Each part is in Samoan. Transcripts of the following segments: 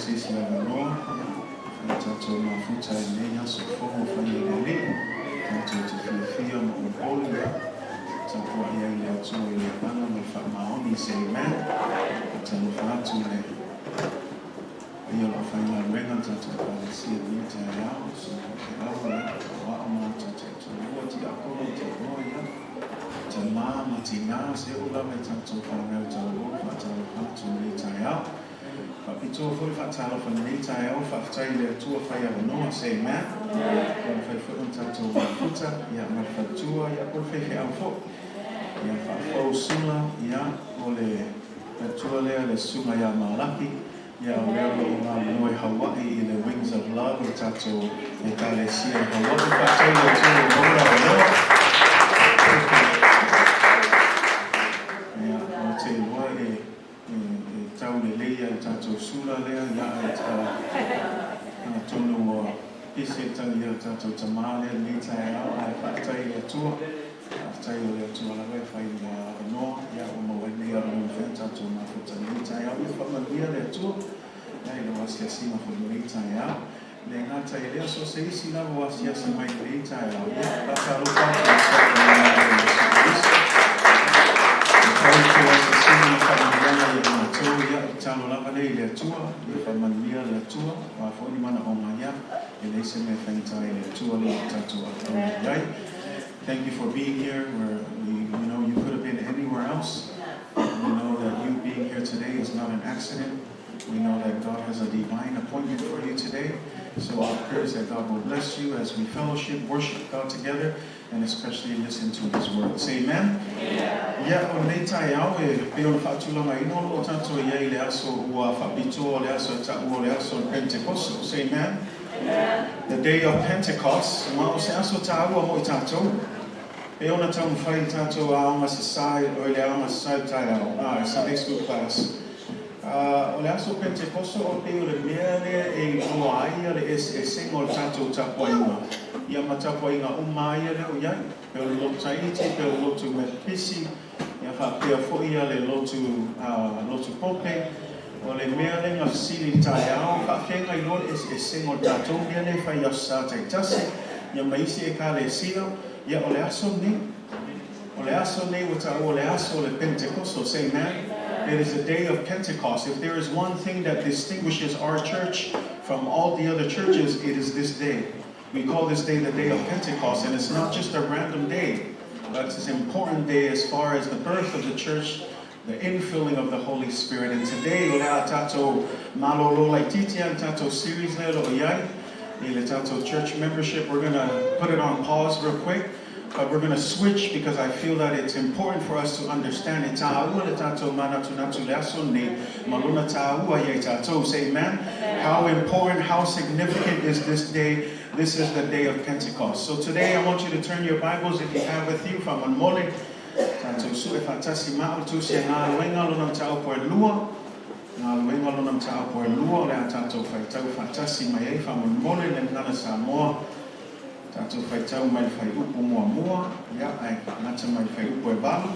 se isi avanoa, ia, e fai tatou mafuta i lenei aso fono fai e le Alii, tatou te fiafia ma olioli, ia, tapuai ai le Atua i le agaga ma le faamaoni. Say amen. Faatalofa atu i le paia o le aufaigaluega a le tatou Ekalesia i lenei taeao, susuga i le faifeau, ia, aoao ma latou taitoalua, tiakono, toanoa, ia, tama ma tina, se oo lava i tatou fanau talavou, faatalofa atu i lenei taeao. Faapitoa foi le faatalofa i lenei taeao, faafetai i le Atua fai avanoa, say amen. Ua mafai foi ona tatou mafuta, ia, ma le faletua, ia, po o le faifeau foi. Ia, faafou Sula, ia, o le faletua lea le susuga ia Malaki, ia, o lea o lo o galulue i Hawaii i le Wings of Love o le tatou Ekalesia i Hawaii. Faafetai i le Atua ua maua le avanoa. Ia, ou te iloa e E tau lelei ia le tatou sula lea ia ae atonu ua pese le tagi a le tatou tama lea lenei taeao ae faafetai i le Atua, faafetai o le Atua lava e fai ia avanoa ia ua maua ai nei avanoa mafai ona tatou mafuta i lenei taeao. Ia faamanuia le Atua ia i lau asiasiga foi i lenei taeao. Le gata i lea, so o se isi lava o asiasi mai i lenei taeao, ia, faatalofa atu i le tapuaiga a Iesu Keriso. E fai le tou asiasiga ma faamanuiaga ia matou, ia, o le tatalo lava lea i le Atua, ia faamanuia le Atua, o a foi ni manaoga, ia, e leai se mea e faigata ai i le Atua lea ua tatou auauna i ai. Thank you for being here where we know you could have been anywhere else. We know that you being here today is not an accident. We know that God has a divine appointment for you today. So our prayer is that God will bless you as we fellowship, worship God together, and especially listen to His word. Say amen. Ia, o lenei taeao e pei ona faatulagaina o lo o tatou i ai i le aso ua faapitoa o le aso e taua o le aso o le Pentekoso. Say amen. The day of Pentecost, ma o se aso tāua mo i tātou. Pei ona taumafai i le tatou aoga sasae, o le aoga sasae o le taeao, Sunday school class. O le aso Penetekoso o pei o le mea lea e iloa ai le eseesega o le tatou tapuaiga, ia ma tapuaiga uma lava ia lea o i ai, pei o le lotu Tahiti, pei o le lotu Metotisi, ia faapea foi le lotu, lotu Pope. O le mea lea na fesili i le taeao, faafeagai loa le eseesega o le tatou mea lea e fai i Aso Sa taitasi, ia ma isi Ekalesia, ia o le aso lenei. O le aso nei ua taua o le aso o le Pentekoso. Say amen. It is the day of Pentecost. If there is one thing that distinguishes our church from all the other churches, it is this day. We call this day the day of Pentecost, and it's not just a random day, but it's an important day as far as the birth of the church, the infilling of the Holy Spirit. And today, o le a tatou malolo laitiiti le tatou series lea o lo o i ai, i le tatou church membership. We're going to put it on pause real quick. But we're going to switch because I feel that it's important for us to understand e tāua le tatou manatunatu le aso nei, ma lona tāua ia i tatou. Say amen. How important, how significant is this day? This is the day of Pentecost. So today I want you to turn your Bibles, if you have with you, faamolemole, tatou su'e faatasi ma'u tusi a Galuega lona mataupu e lua. Galuega lona mataupu e lua o le a tatou faitau faatasi mai ai faamolemole le Gagana Samoa. Tatou faitau mai le fuaiupu muamua, ia, ae faagata mai le fuaiupu e valu,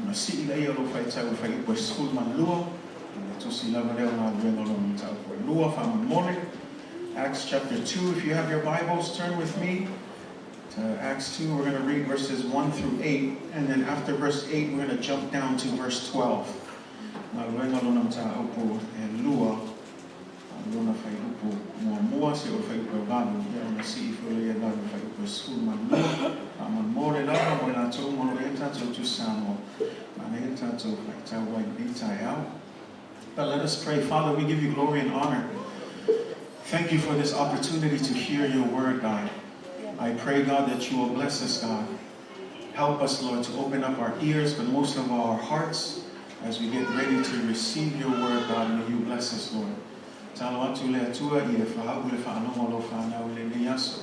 ona sii lea o lou faitau i le fuaiupu e 12, le tusi lava lea o Galuega lona mataupu e lua faamolemole. Acts chapter 2, if you have your Bibles, turn with me to Acts 2. We're going to read verses 1 through 8, and then after verse 8, we're going to jump down to verse 12. Galuega lona mataupu e lua, lona fuaiupu muamua seia oo i le fuaiupu e valu, ia ona sii foi lea i lalo i le fuaiupu e 12. Faamolemole lava mo i latou uma o lo o i ai tatou Tusi Samoa, manaia le tatou faitau ai i lenei taeao. But let us pray. Father, we give you glory and honor. Thank you for this opportunity to hear your word, God. I pray, God, that you will bless us, God. Help us, Lord, to open up our ears, but most of all our hearts, as we get ready to receive your word, God. May you bless us, Lord. Talo atu le Atua ia e faauu le faalogo a lau fanau i lenei aso.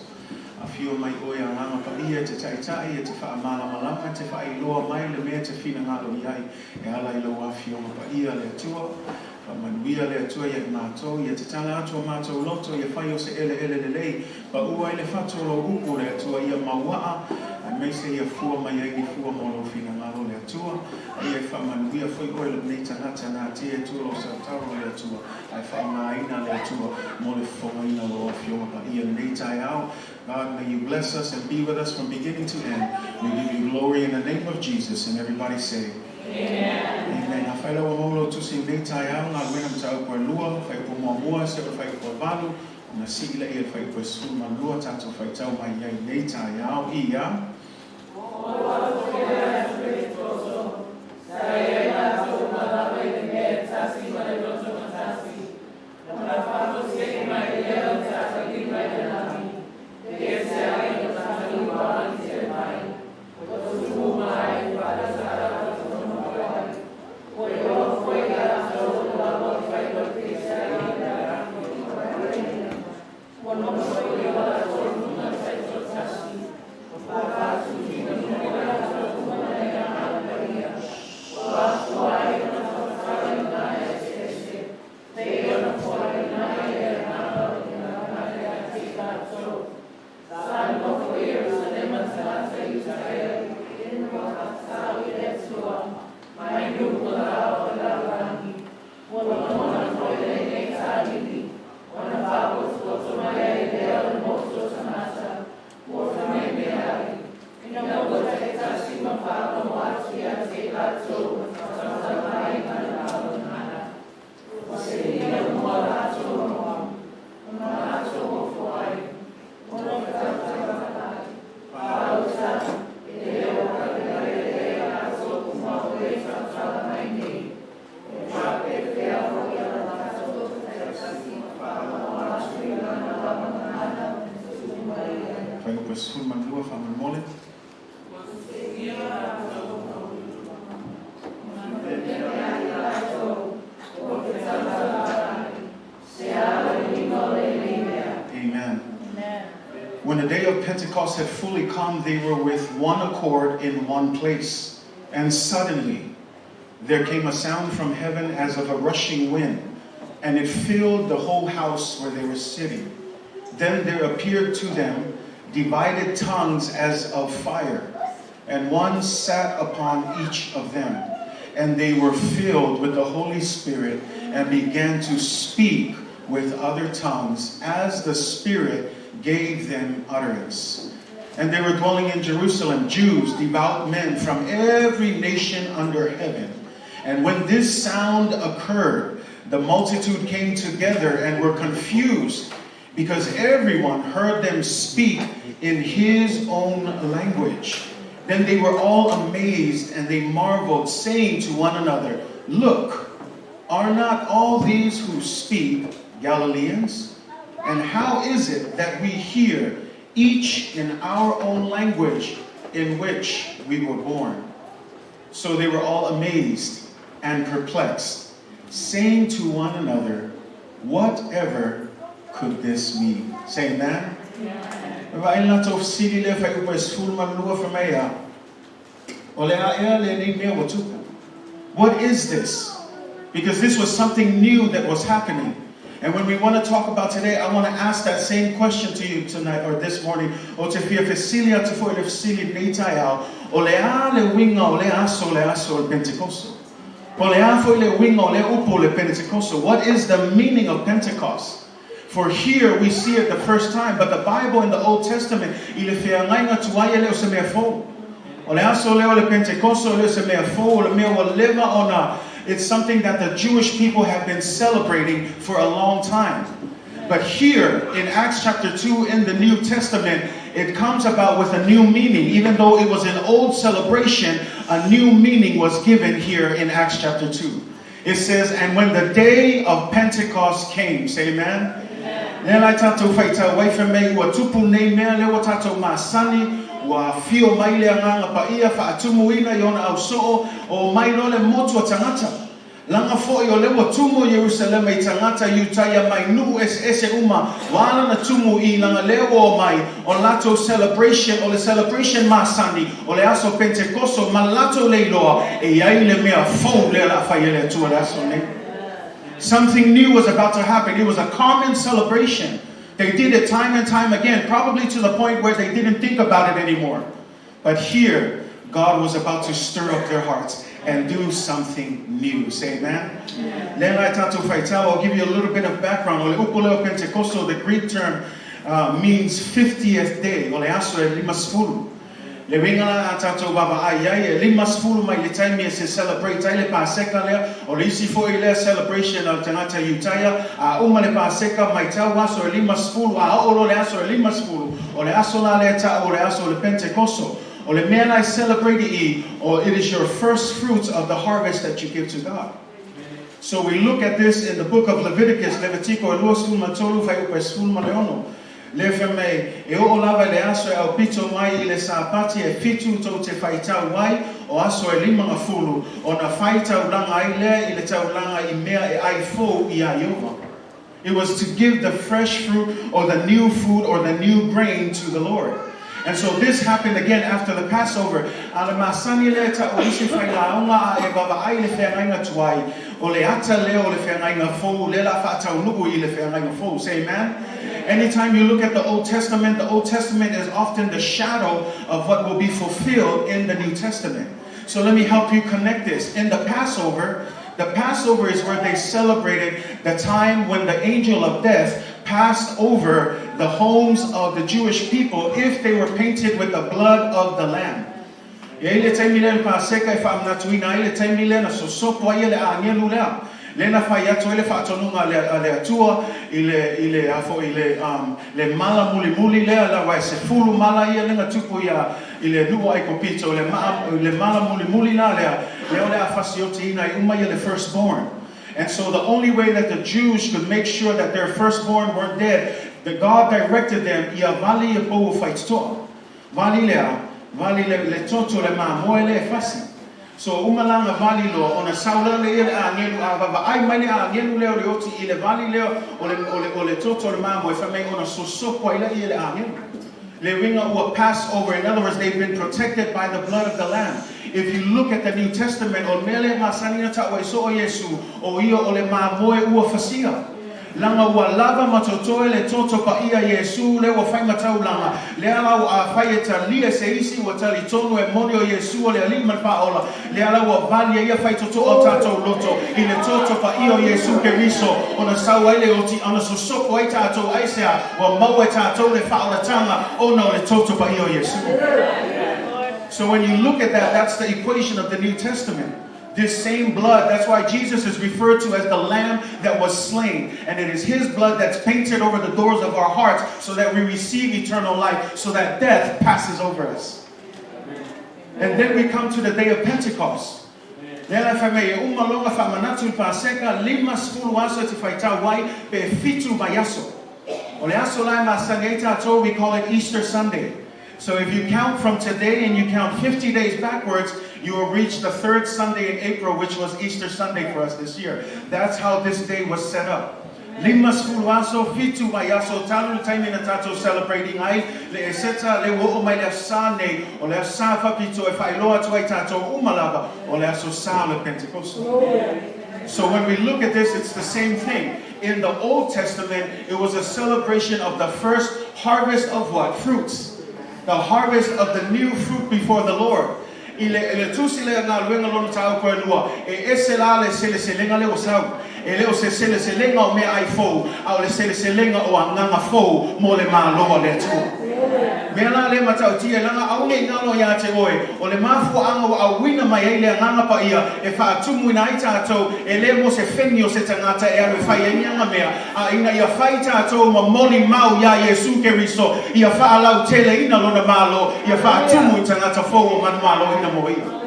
Afio mai oe Agaga Paia e te taitai, e te faamalamalama, e te faailoa mai le mea e te finagalo i ai e ala i lau afioga paia le Atua. Faamanuia le Atua ia i matou, ia tatala atu o matou loto, ia fai o se eleele lelei, paua ai le fatu o lou upu le Atua ia mauaa, aemaise Aemaise ia fua mai ai ni fua mo lou finagalo le Atua, a ia faamanuia foi oe lenei tagata na atia e Atua lou sautalo le Atua, ae faaaogaina le Atua mo le fofogaina o lou Afioga Paia i lenei taeao. God, may you bless us and be with us from beginning to end. We give you glory in the name of Jesus. And everybody say, Amen. Amen. Afai la ua maua lau tusi i lenei taeao, Galuega Mataupu e lua, Fuaiupu muamua seia oo i le fuaiupu e valu, ona sii lea i le fuaiupu e 12 tatou faitau mai ai i lenei taeao ia. Fuaiupu e 12 faamolemole. Amen. When the day of Pentecost had fully come, they were with one accord in one place. And suddenly there came a sound from heaven as of a rushing wind, and it filled the whole house where they were sitting. Then there appeared to them divided tongues as of fire, and one sat upon each of them. And they were filled with the Holy Spirit and began to speak with other tongues as the Spirit gave them utterance. And they were dwelling in Jerusalem, Jews, devout men from every nation under heaven. And when this sound occurred, the multitude came together and were confused, because everyone heard them speak in his own language. Then they were all amazed and they marveled, saying to one another, Look, are not all these who speak Galileans? And how is it that we hear each in our own language in which we were born? So they were all amazed and perplexed, saying to one another, Whatever could this mean? Say amen. Vaai le latou fesili lea fuaiupu e 12 fai mai a, O le a ea lenei mea ua tupu? What is this? Because this was something new that was happening. And when we want to talk about today, I want to ask that same question to you tonight or this morning. Ou te fia fesili atu foi le fesili lenei taeao, o le a le uiga o lea aso le aso o le Pentekoso? Po o le a foi le uiga o lea upu o le Pentekoso? What is the meaning of Pentecost? For here we see it the first time, but the Bible in the Old Testament, i le feagaiga tuai e le o se mea fou. O le aso lea o le Pentekoso e le o se mea fou, o le mea ua leva ona, it's something that the Jewish people have been celebrating for a long time. But here in Acts chapter 2 in the New Testament, it comes about with a new meaning. Even though it was an old celebration, a new meaning was given here in Acts chapter 2. It says, And when the day of Pentecost came, say amen. Lea la tatou faitau ai fai mai ua tupu nei mea lea ua tatou masani, ua afio mai le Agaga Paia faatumuina i ona ausoo, o mai loa le motu a tagata. Laga foi o lea ua tumu o Ierusalema i tagata Iutaia mai nuu eseese uma, ua ala ona tumu i laga lea ua omai, o latou celebration, o le celebration masani, o le aso Pentekoso, ma latou le iloa e i ai le mea fou lea o le a fai e le Atua i le aso nei. Something new was about to happen. It was a common celebration. They did it time and time again, probably to the point where they didn't think about it anymore. But here, God was about to stir up their hearts and do something new. Say amen. Lea la e tatou faitau, I'll give you a little bit of background. O le upu lea o Pentekoso, the Greek term means 50th day, o le aso e 50. Le uiga la a tatou vaavaai ai, e 50 mai le taimi e se celebrate ai le Paseka lea, o le isi foi lea celebration a le tagata Iutaia, a uma le Paseka, maitau aso e 50, a oo loa le aso e 50, o le aso la lea e ta'u o le aso o le Pentekoso. O le mea la e celebrate i, o it is your first fruits of the harvest that you give to God. So we look at this in the book of Leviticus, Levitiko e 23 fuaiupu e 16. Lea fai mai, e oo lava i le aso e aupito mai i le Sapati e fitu tou te faitau ai, o aso e 50, ona fai taulaga ai lea i le taulaga i mea e ai fou iā Ieova. It was to give the fresh fruit or the new food or the new grain to the Lord. And so this happened again after the Passover. A le masani lea e ta'u e isi failauga a e vaavaai i le feagaiga tuai, o le ata lea o le feagaiga fou lea la faataunu'u i le feagaiga fou. Say amen. Anytime you look at the Old Testament, the Old Testament is often the shadow of what will be fulfilled in the New Testament. So let me help you connect this. In the Passover, the Passover is where they celebrated the time when the angel of death passed over the homes of the Jewish people if they were painted with the blood of the lamb. E i ai le taimi lea i le Paseka e faamanatuina ai le taimi lea na sosopo ai e le agelu lea, lea na fai atu ai le faatonuga a le, a le Atua i le, i le, a foi, i le, um, le mala mulimuli lea, la aua e 10 mala ia lea na tupu ia i le nuu o Aikopito, le, maa, le mala mulimuli la lea, lea o le a fasiotiina ai uma ia le firstborn. And so the only way that the Jews could make sure that their firstborn weren't dead, the God directed them ia vali ia pou o faitotoa. Vali lea, vali le, le toto le mamoe lea e fasi. So uma la na vali loa, ona sau lea le ia le agelu, a vaavaai mai le agelu lea o le oti i le vali lea o le, o le, o le toto o le mamoe, fai mai ona sosopo ai lea ia le agelu. Le uiga ua pass over, in other words, they've been protected by the blood of the lamb. If you look at the New Testament, o le mea lea e masani ona ta'u ai soo Iesu, o ia o le mamoe ua fasia. Leaga ua lava ma totoe le toto paia Iesu lea ua fai ma taulaga, lea la ua afai e talia se isi ua talitonu e moni o Iesu o le Alii ma le Faaola, lea la ua vali ai ia faitotoa o tatou loto i le toto paia o Iesu Keriso, ona sau ai le oti, ona sosopo ai tatou aisea ua maua e tatou le faaolataga ona o le toto paia o Iesu. So when you look at that, that's the equation of the New Testament. This same blood, that's why Jesus is referred to as the Lamb that was slain. And it is His blood that's painted over the doors of our hearts so that we receive eternal life, so that death passes over us. And then we come to the day of Pentecost. Lea la e fai mai e uma loa faamanatu i le Paseka, 50 aso e te faitau ai, pe fitu vaiaso. O le aso la e masani ai tatou, we call it Easter Sunday. So if you count from today and you count 50 days backwards, you will reach the third Sunday in April, which was Easter Sunday for us this year. That's how this day was set up. 50 aso, fitu vaiaso, talu le taimi na tatou celebrating ai le Eseta, le ua oo mai le Aso Sa nei, o le Aso Sa faapito e faailoa atu ai tatou uma lava, o le Aso Sa o le Pentekoso. So when we look at this, it's the same thing. In the Old Testament, it was a celebration of the first harvest of what? Fruits. The harvest of the new fruit before the Lord. I le, i le tusi lea galuega lona mataupu e lua, e ese la le seleselega lea ua sau. E le o se seleselega o meaai fou, a o le seleselega o agaga fou mo le Malo a le Atua. Mea la lea matautia, leaga aua ne i galo iā te oe, o le mafuaaga ua auina mai ai le Agaga Paia e faatumuina ai tatou, e le mo se feni o se tagata e alu e fai ai ni ana mea, a ina ia fai tatou ma molimau iā Iesu Keriso, ia faalauteleina Lona Malo, ia faatumu i tagata fou o manumaloina mo Ia.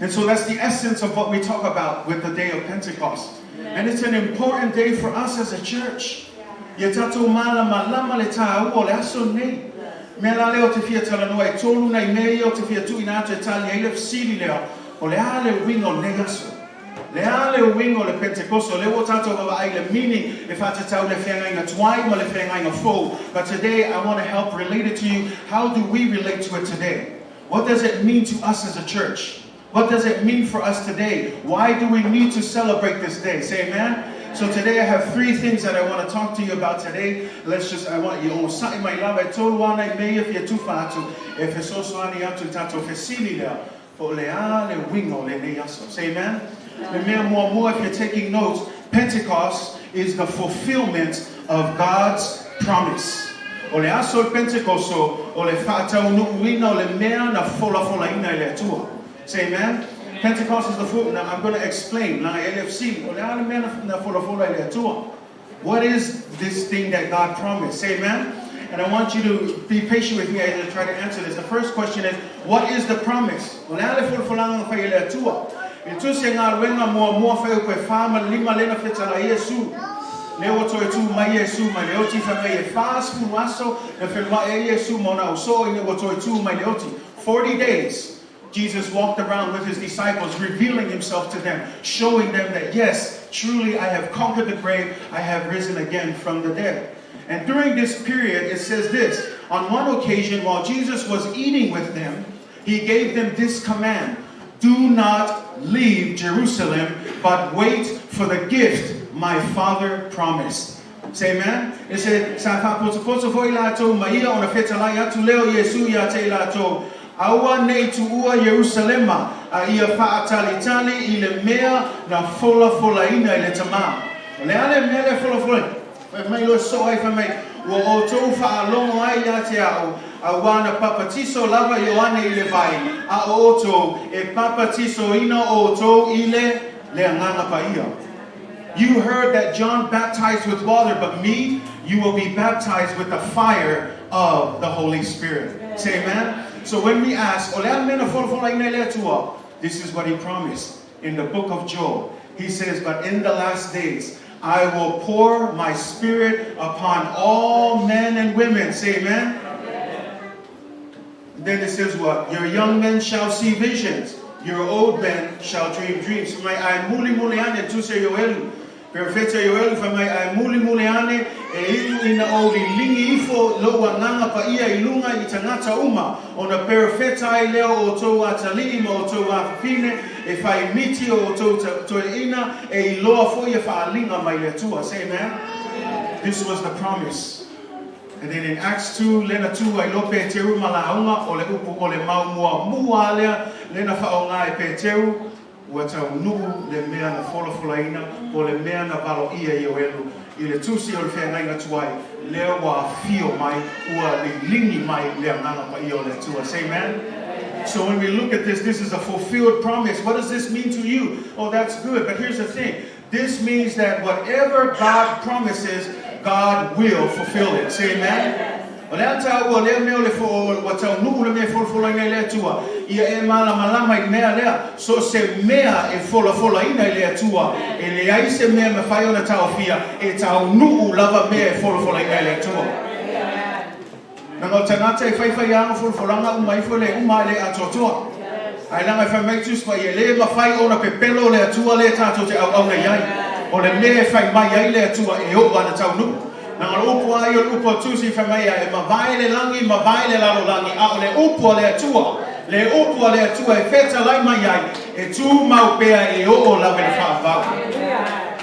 And so that's the essence of what we talk about with the day of Pentecost. And it's an important day for us as a church. Ia tatou mālamalama le tāua o le aso lenei. Mea la lea ou te fia talanoa, e tolu nai mea ia ou te fia tuuina atu e tali ai le fesili lea, o le a le uiga o lenei aso? Le a le uiga o le Pentekoso? Lea ua tatou vaavaai i le meaning e faatatau le feagaiga tuai ma le feagaiga fou. But today I want to help relate it to you. How do we relate to it today? What does it mean to us as a church? What does it mean for us today? Why do we need to celebrate this day? Say amen. So today I have three things that I want to talk to you about today. Let's just, I want you onosai mai lava e tolu a nai mea ia e fia tufa atu e fesoasoani atu i tatou fesili lea po o le a le uiga o lenei aso. Say amen. Le mea muamua, if you're taking notes, Pentecost is the fulfillment of God's promise. O le aso o le Penetekoso, o le faataunuuina o le mea na folafolaina e le Atua. Say amen. Pentecost is the full. Now I'm going to explain. Leaga e le fesili, o le a le mea na folafola e le Atua? What is this thing that God promised? Say amen. And I want you to be patient with me as I try to answer this. The first question is, what is the promise? O le a le folafolaga na fai e le Atua? I le Tusi o Galuega muamua fuaiupu e 45 lea na fetalai Iesu. Lea ua toe tu mai Iesu mai le oti fai mai e 40 aso na feluai ai Iesu ma ona ausoo ina ua toe tu mai le oti. 40 days Jesus walked around with his disciples, revealing himself to them, showing them that, yes, truly I have conquered the grave, I have risen again from the dead. And during this period, it says this: on one occasion, while Jesus was eating with them, he gave them this command: "Do not leave Jerusalem, but wait for the gift my Father promised." Say amen. E se sa faapotopoto foi latou ma ia ona fetalai atu lea o Iesu ia te i latou, Aua ne i tuua Ierusalema, a ia faatalitali i le mea na folafolaina e le Tamā. O le a le mea lea folafolaina? Fai mai loa soo ai fai mai, ua outou faalogo ai ia te a'u, auā na papatiso lava Ioane i le vai, a o outou, e papatisoina outou i le le Agaga Paia. You heard that John baptized with water, but me, you will be baptized with the fire of the Holy Spirit. Say amen. So when we ask, "O le a le mea na folafolaina e le Atua?" this is what he promised. In the book of Joel, he says, "But in the last days, I will pour my spirit upon all men and women." Say amen. Then it says what? "Your young men shall see visions. Your old men shall dream dreams." Fai mai ae mulimuli ane Tusi a Ioelu. Perofeta Ioelu fai mai ae mulimuli ane e iu ina ou liligi ifo lou Agaga Paia i luga i tagata uma ona perofeta ai lea o outou atalii ma outou afafine e fai miti o outou toeaiina e iloa foi e faaaliga mai le Atua. Say amen. This was the promise. And then in Acts 2, lea na tu ai loa Peteru ma lauga, o le upu o le mau muamua lea, lea na faaaoga e Peteru, ua taunuu le mea na folafolaina, po o le mea na valoia e Ioelu i le Tusi o le Feagaiga Tuai, lea ua afio mai, ua liligi mai le Agaga Paia o le Atua. Say amen. So when we look at this, this is a fulfilled promise. What does this mean to you? Oh, that's good. But here's the thing. This means that whatever God promises, God will fulfill it. Say amen. O le a taua lea mea o le fo, ua taunuu le mea e folafolaina e le Atua. Ia e malamalama i mea lea. So se mea e folafolaina e le Atua. E leai se mea mafai ona taofia e taunuu lava mea e folafolaina e le Atua. Leaga o tagata e faifai ana folafolaga uma ifo e le uma e le atoatoa. Ae leaga e fai mai Tusi Paia, e le mafai ona pepelo le Atua lea tatou te auauna i ai. O le mea e fai mai ai le Atua e oo ana taunuu. Leaga o le upu a ia o le upu a Tusi fai mai ia, e mavae le lagi, mavae le lalolagi, a o le upu a le Atua, le upu a le Atua e fetalai mai ai, e tumau pea e oo lava i le faavavau.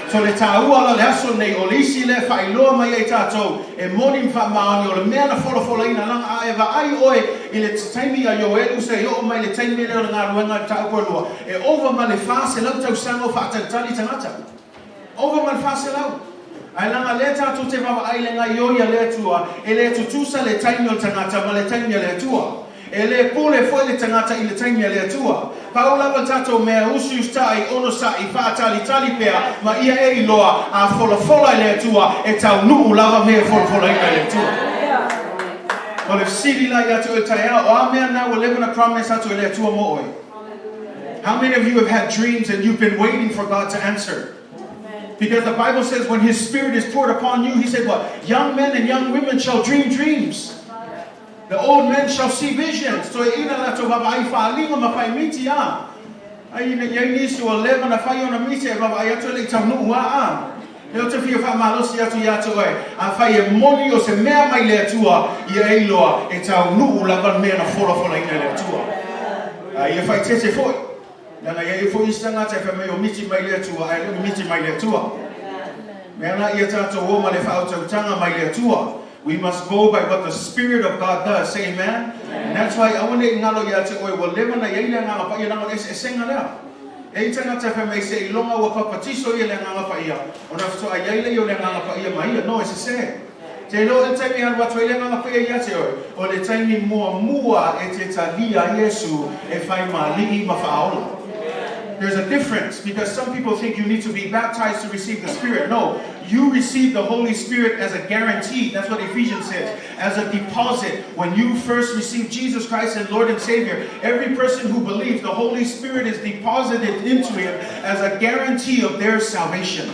So le taua la o le aso nei, o le isi lea e faailoa mai ai tatou, e moni ma faamaoni o le mea na folafolaina leaga a e vaai oe i le taimi a Ioelu se i oo mai le taimi lea o le galuega i le mataupu e lua, e ova ma le 400 tausaga o faatalitali tagata. Ova ma le 400. Ae leaga lea tatou te vaavaai i le gaioi a le Atua, e le tutusa le taimi o le tagata ma le taimi a le Atua. E le pule foi le tagata i le taimi a le Atua. Pau lava le tatou mea usiusitai, onosai, faatalitali pea ma ia e iloa a folafola e le Atua e taunuu lava mea e folafolaina e le Atua. O le fesili la ia te oe taeao, o a mea na ua leva ona promise atu e le Atua mo oe? How many of you have had dreams and you've been waiting for God to answer? Because the Bible says when His Spirit is poured upon you, He said what? Young men and young women shall dream dreams. The old men shall see visions. Toeaiina latou vaavaai faaaliga ma fai miti a. Ai ina i ai nisi ua leva na fai ona miti e vaavaai atu e le i taunuu a a. Lea ou te fia faamalosi atu ia te oe, afai e moni o se mea mai le Atua, ia e iloa e taunuu lava le mea na folafolaina e le Atua. A ia faaeteete foi. Leaga e i ai foi isi tagata e fai mai o miti mai le Atua, ae le o ni miti mai le Atua. Mea la ia tatou o ma le faautautaga mai le Atua. We must go by what the Spirit of God does. Say amen. And that's why aua ne i galo ia te oe ua leva na i ai le Agaga Paia leaga o le eseesega lea. E i ai tagata e fai mai seiloga ua papatiso ia le Agaga Paia ona faatoa i ai lea o le Agaga Paia ma ia. No, e sese. Te iloa i le taimi e alu atu ai le Agaga Paia ia te oe, o le taimi muamua e te talia ai Iesu e fai ma Alii ma Faaola. There's a difference because some people think you need to be baptized to receive the Spirit. No, you receive the Holy Spirit as a guarantee. That's what Ephesians says. As a deposit. When you first receive Jesus Christ as Lord and Savior, every person who believes, the Holy Spirit is deposited into him as a guarantee of their salvation.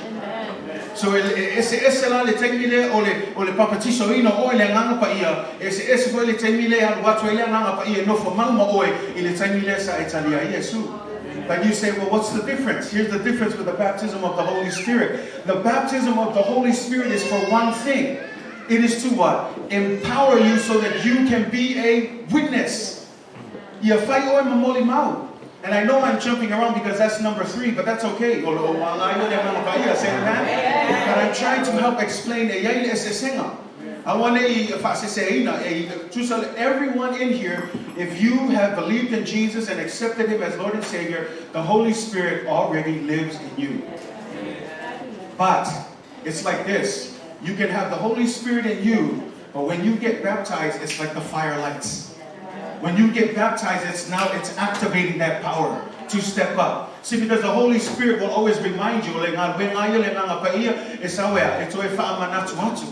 So e eseese la le taimi lea o le o le papatisoina o oe i le Agaga Paia, e eseese foi le taimi lea e alu atu ai le Agaga Paia e nofo mau ma oe i le taimi lea sa e talia ai Iesu. But you say, well, what's the difference? Here's the difference with the baptism of the Holy Spirit. The baptism of the Holy Spirit is for one thing. It is to what? Empower you so that you can be a witness. Ia fai oe ma molimau. And I know I'm jumping around because that's number 3, but that's okay. O lo o ala ai le Agaga Paia, say amen. But I'm trying to help explain e i ai le eseesega. Aua ne i faaseseina, e tusa le, everyone in here, if you have believed in Jesus and accepted Him as Lord and Savior, the Holy Spirit already lives in you. But it's like this, you can have the Holy Spirit in you, but when you get baptized, it's like the fire lights. When you get baptized, it's now it's activating that power to step up. See, because the Holy Spirit will always remind you, o le galuega ia le Agaga Paia, e sau ea, e toe faamanatu atu.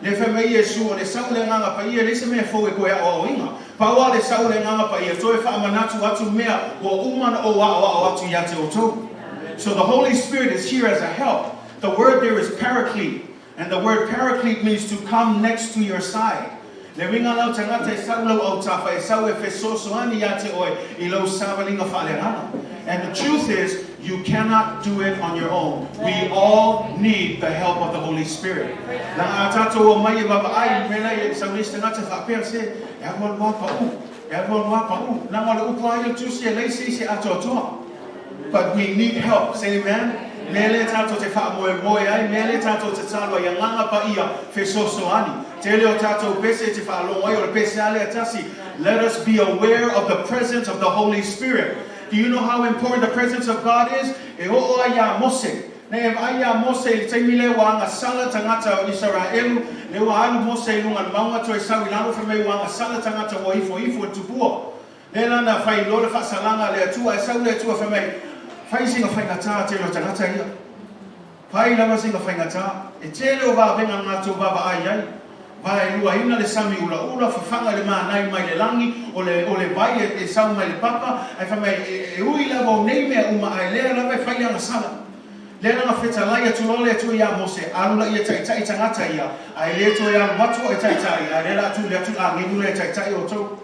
Le fai mai Iesu, o le sau le Agaga Paia, e leai se mea fou e toe aoaoina. Pau lava le sau le Agaga Paia, toe faamanatu atu mea ua uma ona ou aoao atu ia te outou. So the Holy Spirit is here as a help. The word there is paraclete. And the word paraclete means to come next to your side. Le uiga lau tagata e sau lau autafa, e sau e fesoasoani ia te oe i lou savaliga faaleagaga. And the truth is, you cannot do it on your own. We all need the help of the Holy Spirit. Leaga a tatou omai e vaavaai, mea la e sau nei se tagata faapea se, e alu alu lava pau, e alu alu lava pau. Leaga o le upu lava ia o le tusi e leai se isi e atoatoa. But we need help. Say amen. Mea lea tatou te faamoemoe ai, mea lea tatou te tatalo ai, Agaga Paia, fesoasoani. Tele o tatou pese te faalogo ai, o le pese a lea tasi. Let us be aware of the presence of the Holy Spirit. Do you know how important the presence of God is? E oo ai iā Mose. Nei e vaai iā Mose i le taimi lea ua agasala tagata o Isaraelu, lea ua alu Mose i luga o le mauga toe sau i lalo fai mai ua agasala tagata ua ifoifo i le tupua. Lea la na fai loa le faasalaga a le Atua, ae sau le Atua fai mai, Fai sina faigata tele o tagata ia. Fai lava sina faigata. E tele o vavega na tou vaavaai ai. Vaeluaina le sami ulaula, fafaga le manai mai le lagi, o le, o le vai e, e sau mai le papa, ae fai mai, e, e ui lava o nei mea uma, ae lea lava e fai le agasala. Lea la na fetalai atu loa le Atua iā Mose, Alu la ia taitai tagata ia, ae le toe alu atu au e taitai, ae lea la atu le atu agelu lea e taitai outou.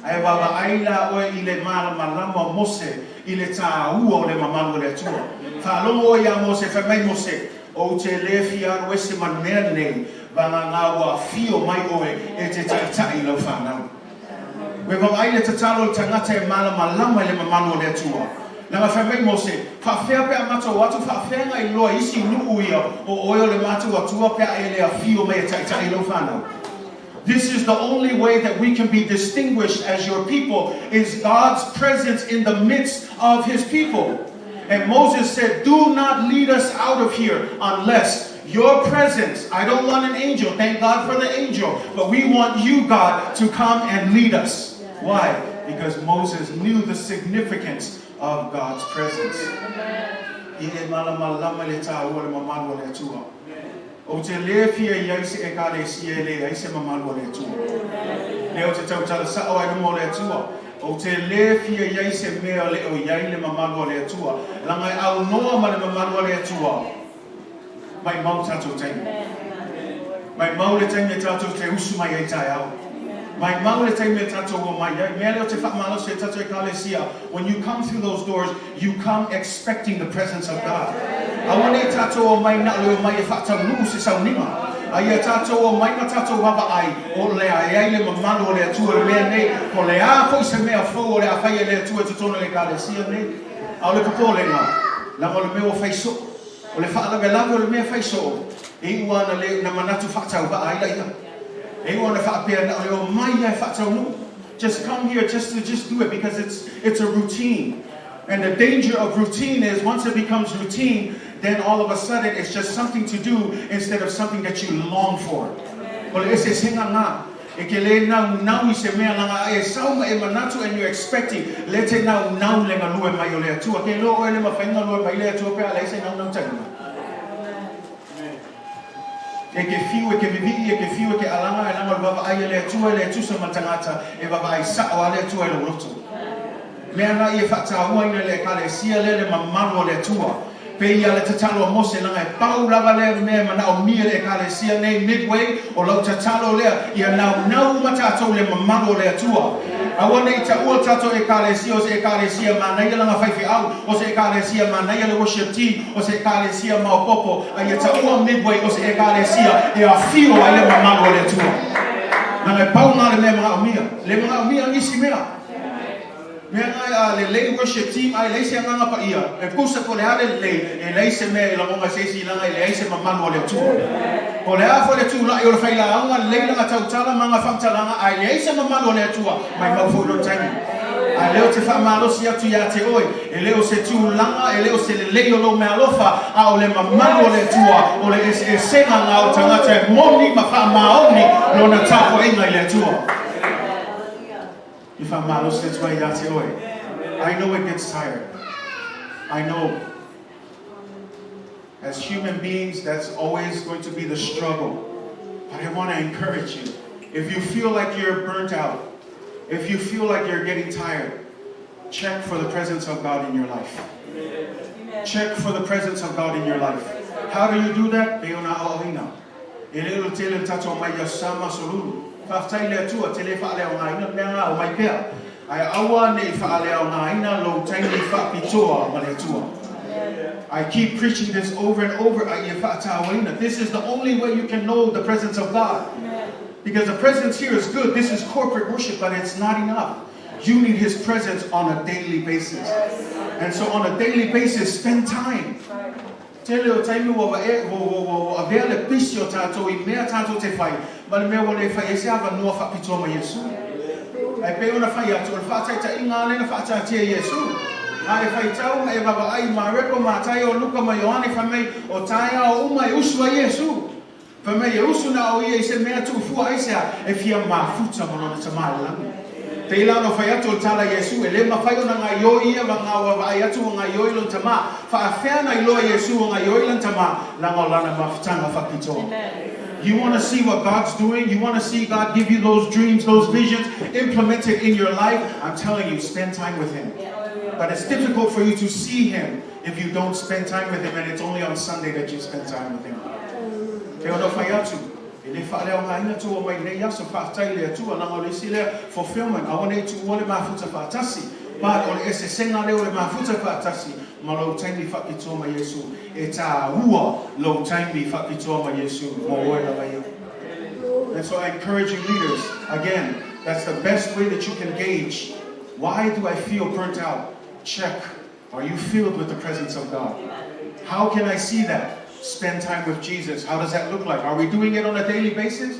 Ae vaavaai la oe i le malamalama o Mose i le tāua o le mamalu o le Atua. Faalogo oe iā Mose, fai mai Mose, Ou te le fia alu ese ma le mea lenei, vagana ua afio mai oe e te taitai i lau whanau. Ua vaavaai le tatalo o le tagata e malamalama i le mamalu o le Atua. Leaga fai mai Mose, Faafea pe a matou atu, faafea na iloa isi nuu ia o oe o le matou Atua pe a e le afio mai e taitai i lau whanau. This is the only way that we can be distinguished as your people is God's presence in the midst of his people. And Moses said, Do not lead us out of here unless your presence, I don't want an angel, thank God for the angel, but we want you, God, to come and lead us. Why? Because Moses knew the significance of God's presence. Ia e malamalama i le tāua o le mamalu o le Atua. Ou te le fia i ai se Ekalesia e leai se mamalu o le Atua. Lea ou te tautala sa'o ai luma o le Atua, ou te le fia i ai se mea le o i ai le mamalu o le Atua, laga e aunoa ma le mamalu o le Atua. Maimau tatou taimi. Maimau le taimi e tatou te usu mai ai taeao. Maimau le taimi e tatou omai ai. Mea lea ou te faamalosi ai tatou Ekalesia, when you come through those doors, You come expecting the presence of God. Aua nei tatou omai na o le omai e faataunuu se sauniga. A ia tatou omai ma tatou vaavaai, o le a e ai le mamalu o le Atua i le mea nei, po o le a foi se mea fou o le a fai e le Atua i totonu o le Ekalesia nei. A o le popolega, leaga o le mea ua fai soo. O le faalavelave o le mea fai soo, e iu lava ina le na manatu faatauvaa ai laia. E iu lava ina faapea na o le omai lava e faataunuu. Just come here just to just do it because it's it's a routine. And the danger of routine is once it becomes routine, then all of a sudden it's just something to do instead of something that you long for. O le eseesega lena, e ke le naunau i se mea leaga a e sau ma e manatu and you're expecting, lea e te naunau le galue mai o le Atua. Ke iloa oe le mafai ona galue mai le Atua pe a leai se naunautaiga. E ke fiu e ke vivii, e ke fiu e ke alaga, e laga o le vaavaai a le Atua e le tusa ma le tagata, e vaavaai sao a le Atua i lou loto. Mea la ia faatauaina i le Ekalesia lea le mamalu o le Atua. Pei ia le tatalo a Mose, leaga e pau lava lea mea e manaomia i le Ekalesia nei, Midway, o lau tatalo lea, ia naunau uma tatou i le mamalu o le Atua. Aua ne i taua le tatou Ekalesia o se Ekalesia manaia lana faifeau, o se Ekalesia manaia le worship team, o se Ekalesia maopopo, a ia taua Midway o se Ekalesia e afio ai le mamalu o le Atua. Leaga e pau lena le mea e manaomia. Le manaomia nisi mea. Mea na a lelei worship team a e leai se agaga paia, e tusa po o le a le lelei, e leai se mea e lagona e se isi leaga e leai se mamalu o le Atua. Po o le a foi le tulai o le failauga, lelei lana tautala ma ana faamatalaga ae leai se mamalu o le Atua, maimau foi lona taimi. Ae lea ou te faamalosi atu ia te oe, e le o se tulaga, e le o se lelei o lou meaalofa, a o le mamalu o le Atua, o le eseesega na o tagata e moni ma faamaoni lona tapuaiga i le Atua. I faamalosi atu ai ia te oe. I know it gets tired. I know. As human beings, that's always going to be the struggle. But I want to encourage you. If you feel like you're burnt out, if you feel like you're getting tired, check for the presence of God in your life. Check for the presence of God in your life. How do you do that? Pei ona aoaoina. E le o le tele o le tatou omai i Aso Sa ma Aso Lulu. Faafetai i le Atua, tele faaleaogaina le mea nga omai pea. Ae aua ne i faaleaogaina lou taimi faapitoa ma le Atua. I keep preaching this over and over, a ia faatauaina. This is the only way you can know the presence of God. Because the presence here is good. This is corporate worship, but it's not enough. You need His presence on a daily basis. And so on a daily basis, spend time. Tele o taimi ua vae, ua, ua, ua, ua avea le pisi o tatou i mea tatou te fai, ma le mea ua le fai ai se avanoa faapitoa ma Iesu. Ae pei ona fai atu, o le faataitaiga lava lea na faataatia e Iesu. A e faitau ma e vaavaai i Mareko, Mataio, Luka ma Ioane, fai mai, o taeao uma e usu ai Iesu. Fai mai e usu na o ia i se mea tuufua aisea e fia mafuta ma lona Tama i le lagi. Pei la ona fai atu o le tala a Iesu, e le mafai ona gaioi ia ma nga ua vaai atu ua gaioi lona Tama. Faafea na iloa e Iesu ua gaioi lana Tama? Leaga o lana mafutaga faapitoa. You want to see what God's doing? You want to see God give you those dreams, those visions implemented in your life? I'm telling you, spend time with Him. But it's difficult for you to see Him if you don't spend time with Him and it's only on Sunday that you spend time with Him. Pei ona fai atu, e le faaleaogaina tou omai i nei aso, faafetai i le Atua, leaga o le isi lea fulfillment, aua ne i tuua le mafuta faatasi, but o le eseesega lea o le mafuta faatasi ma lou taimi faapitoa ma Iesu, e tāua lou taimi faapitoa ma Iesu mo oe lava ia. And so I encourage you leaders, again, that's the best way that you can gauge, why do I feel burnt out? Check, are you filled with the presence of God? How can I see that? Spend time with Jesus. How does that look like? Are we doing it on a daily basis?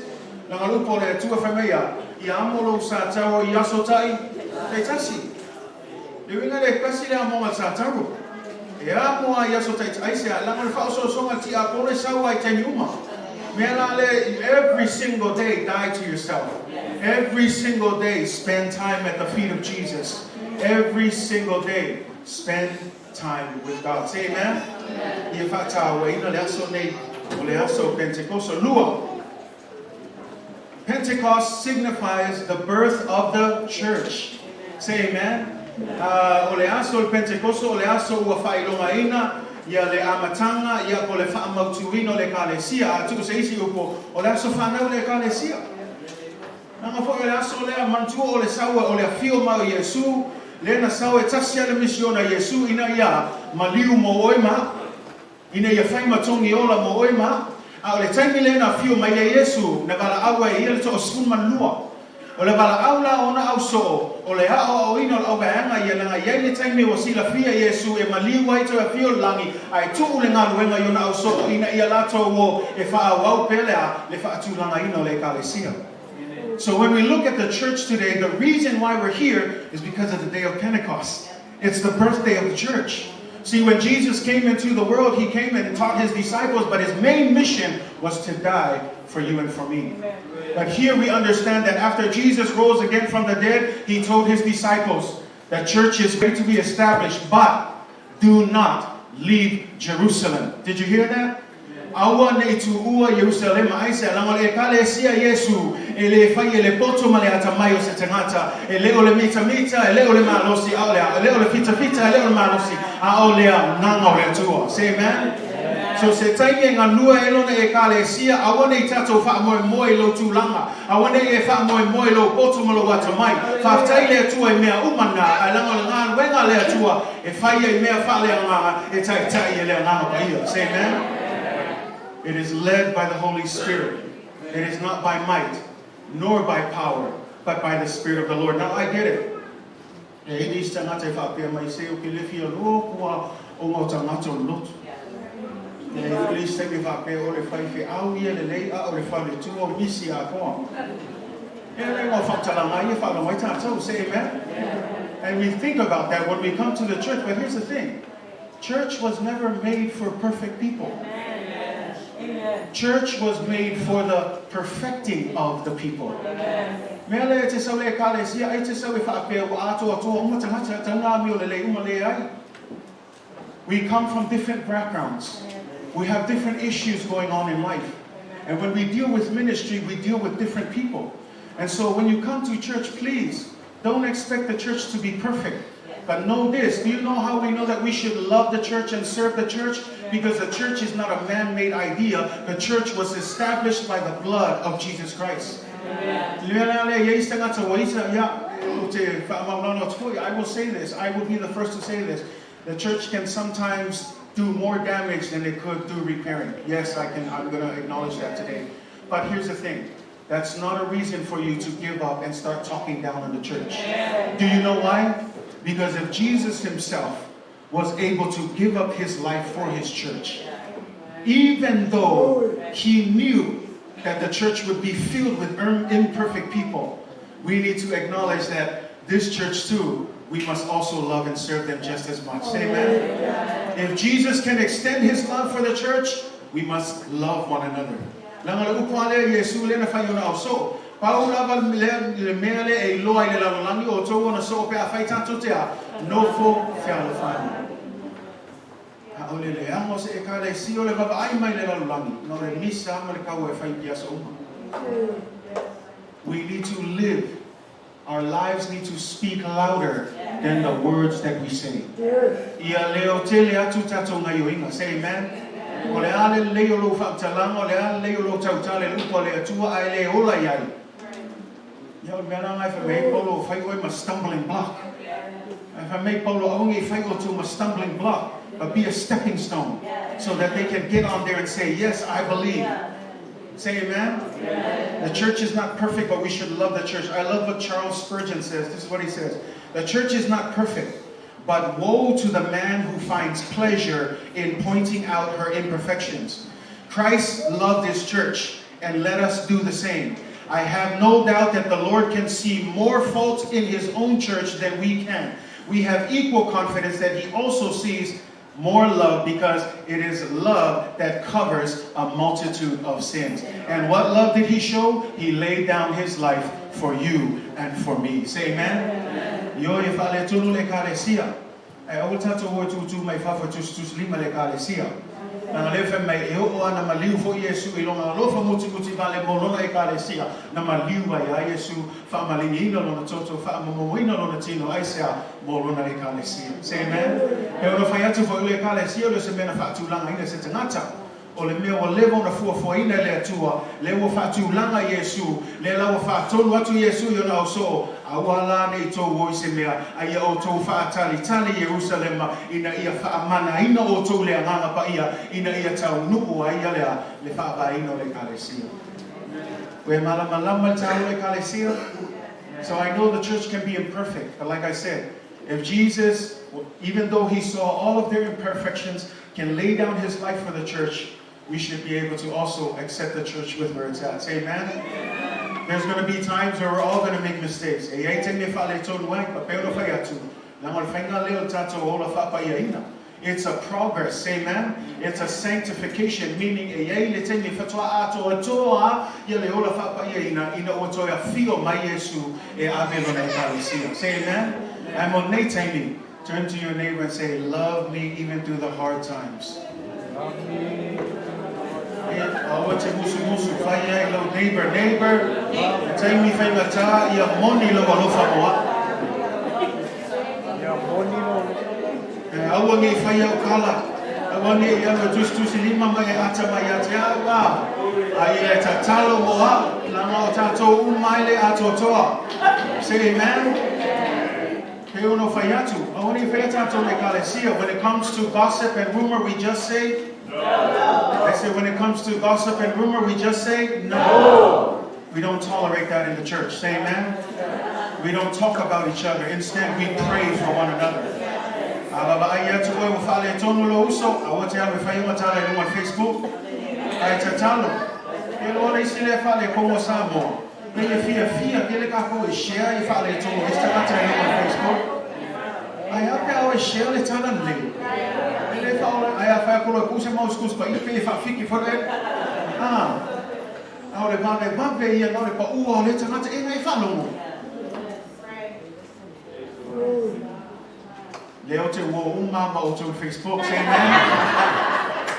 Leaga o le upu a le Atua fai mai ia, ia amo lou sa taro i aso tai, taitasi. Le uiga lea e tasi le amoga o le sa taro. E amo a i aso tai, aisea, leaga o le faaosoosoga tiapolo e sau lava i taimi uma. Mea la lea, every single day die to yourself. Every single day spend time at the feet of Jesus. Every single day spend time with God. Say amen. Ia faatauaina le aso nei o le aso o Pentekoso. Lua, Pentecost signifies the birth of the church. Say amen. O le aso o le Pentekoso o le aso ua faailogaina ia le amataga ia po o le faamautuina o le Ekalesia. A tuu se isi upu, o le aso fanau le Ekalesia. Leaga foi o le aso lea, manatua o le sau o le afio mai o Iesu, lea na sau e tasi a le misiona a Iesu ina ia maliu mo oe ma a'u, ina ia fai ma togi ola mo oe ma a'u. A o le taimi lea na afio mai ai Iesu, na valaau ai e ia le toasefulumalua. O le valaau la o ona ausoo, o le aoaoina o le auvaega ia, leaga e i ai le taimi ua silafia Iesu e maliu ai toe afio i le lagi, ae tuu le galuega i ona ausoo ina ia latou o e faaauau pea le a? Le faatulagaina o le Ekalesia. So when we look at the church today, the reason why we're here is because of the day of Pentecost. It's the birthday of the church. See, when Jesus came into the world, he came and taught his disciples, but his main mission was to die for you and for me. But here we understand that after Jesus rose again from the dead, he told his disciples, the church is going to be established, but do not leave Jerusalem. Did you hear that? Aua ne i tuua Ierusalema, aisea? Leaga o le Ekalesia a Iesu, e le fai e le poto ma le atamai o se tagata, e le o le mitamita, e le o le malosi, a o le a, e le o le fitafita, e le o le malosi, a o le Agaga o le Atua. Say amen. So se taimi e galue ai lona Ekalesia, aua ne i tatou faamoemoe i lou tulaga, aua ne i e faamoemoe i lou poto ma lou atamai. Faafetai i le Atua i mea uma na, ae leaga o le galuega a le Atua e fai ai mea faaleagaga e taitai e le Agaga Paia. Say amen. It is led by the Holy Spirit. It is not by might, nor by power, but by the Spirit of the Lord. Now I get it. E i ai isi tagata e faapea mai, Se o ke le fia loa kua o ngā tagata o le lotu. E i ai foi isi taimi e faapea o le faifeau ia lelei a o le faletua o misi atoa. E le ngā whakatalanga ia whaalogo ai tātou. Say amen. And we think about that when we come to the church, but here's the thing. Church was never made for perfect people. Church was made for the perfecting of the people. Mea lea e te sau le Ekalesia, ai te sau e whaapea ua atoatoa uma tagata, tau ngā mi o le lei uma le ai. We come from different backgrounds. We have different issues going on in life. And when we deal with ministry, we deal with different people. And so when you come to church, please don't expect the church to be perfect. But know this, do you know how we know that we should love the church and serve the church? Because the church is not a man-made idea. The church was established by the blood of Jesus Christ. I will say this, I will be the first to say this. The church can sometimes do more damage than it could do repairing. Yes, I can, I'm going to acknowledge that today. But here's the thing. That's not a reason for you to give up and start talking down on the church. Do you know why? Because if Jesus himself was able to give up his life for his church, even though he knew that the church would be filled with imperfect people, we need to acknowledge that this church too, we must also love and serve them just as much. Say amen. If Jesus can extend his love for the church, we must love one another. Leaga o le upu lava lea a Iesu lea na fai i ona ausoo, Pau lava le mea lea e iloa ai le lalolagi o outou ona soo pe afai tatou te a nofo fealofani. A o le leaga o se Ekalesia o le vavaai mai le lalolagi, na o le misa ma le kaua e fai i aso uma. We need to live. Our lives need to speak louder than the words that we say. Ia leo tele atu tatou gaioiga. Say amen. O le a le lelei o lou faamatalaga, o le a le lelei o lou tautala i le upu a le Atua ae le ola i ai. Ia o le mea la na e fai mai ai Paulo o fai oe ma stumbling block. Ae fai mai Paulo aua nei fai outou ma stumbling block, but be a stepping stone so that they can get on there and say, yes, I believe. Say amen. Amen. The church is not perfect, but we should love the church. I love what Charles Spurgeon says. This is what he says. The church is not perfect, but woe to the man who finds pleasure in pointing out her imperfections. Christ loved his church, and let us do the same. I have no doubt that the Lord can see more faults in his own church than we can. We have equal confidence that he also sees more love, because it is love that covers a multitude of sins. And what love did he show? He laid down his life for you and for me. Say amen. Ioe, e faaletonu le Ekalesia. Ae aua tatou o e tūtū mai fafo e tusitusilima le Ekalesia. Leaga lea fai mai e oo lava na maliu foi Iesu i lona alofa mutimuti vale mo lona Ekalesia, na maliu ai a Iesu, faamaliniina lona toto, faamomoina lona tino, aisea? Mo lona Ekalesia. Say amen. E ono fai atu foi o le Ekalesia le o se mea na faatulagaina e se tagata. O le mea ua leva ona fuafuaina e le Atua, lea ua faatulaga Iesu, lea la ua faatonu atu Iesu i ona ausoo, Aua la ne i tou o i se mea, a ia outou faatalitali i Ierusalema ina ia faamanaina outou i le Agaga Paia, ina ia taunuu ai ia le a? Le faavaeina o le Ekalesia. Ua e malamalama i le taua o le Ekalesia? So I know the church can be imperfect, but like I said, if Jesus, even though he saw all of their imperfections, can lay down his life for the church, we should be able to also accept the church with where it's at. Say amen. There's going to be times where we're all going to make mistakes. E iai taimi e faaletonu ai, pa peo fai atu. Leaga o le faiga lea o le tatou ola faapaiaina. It's a progress, amen? It's a sanctification, meaning e iai le taimi e faatoa atoatoa ia le ola faapaiaina ina ua toe afio mai Iesu e ave lona ekalesia. Say amen? Ae mo lenei taimi, turn to your neighbor and say, "Love me even through the hard times." E, aua te musumusu, fai ai lau neighbor, neighbor, e taimi faigata ia moni lou alofa mo a'u. Ia moni lou alofa. E aua nei fai au kala, aua nei i alu e tusitusi lima mai e ata mai ia te au, a, a ia e tatalo mo a'u, leaga o tatou uma ai le atoatoa. Say amen. Pei ona fai atu, aua nei faia tatou le ekalesia. When it comes to gossip and rumor, we just say no. I say when it comes to gossip and rumor, we just say no. We don't tolerate that in the church. Say amen. We don't talk about each other. Instead, we pray for one another. A vaavaai atu oe ua faaletonu lou uso, aua te alu e fai ona tala i luga o le Facebook. Ae tatalo. E loa le isi lea faalekomo Samoa. Pei e fiafia tele tatou e share i faaletonu ai se tagata i luga o le Facebook. Ae a pe a oe share le tala lelei. E le faaola, ae a fai atu loa e tuu se mau tusi paia pei e faafiki foi le a. A o le vavevave ia na o le paua o lea tagata e na e faalogo. Lea ou te uo uma ma outou i Facebook, say amen.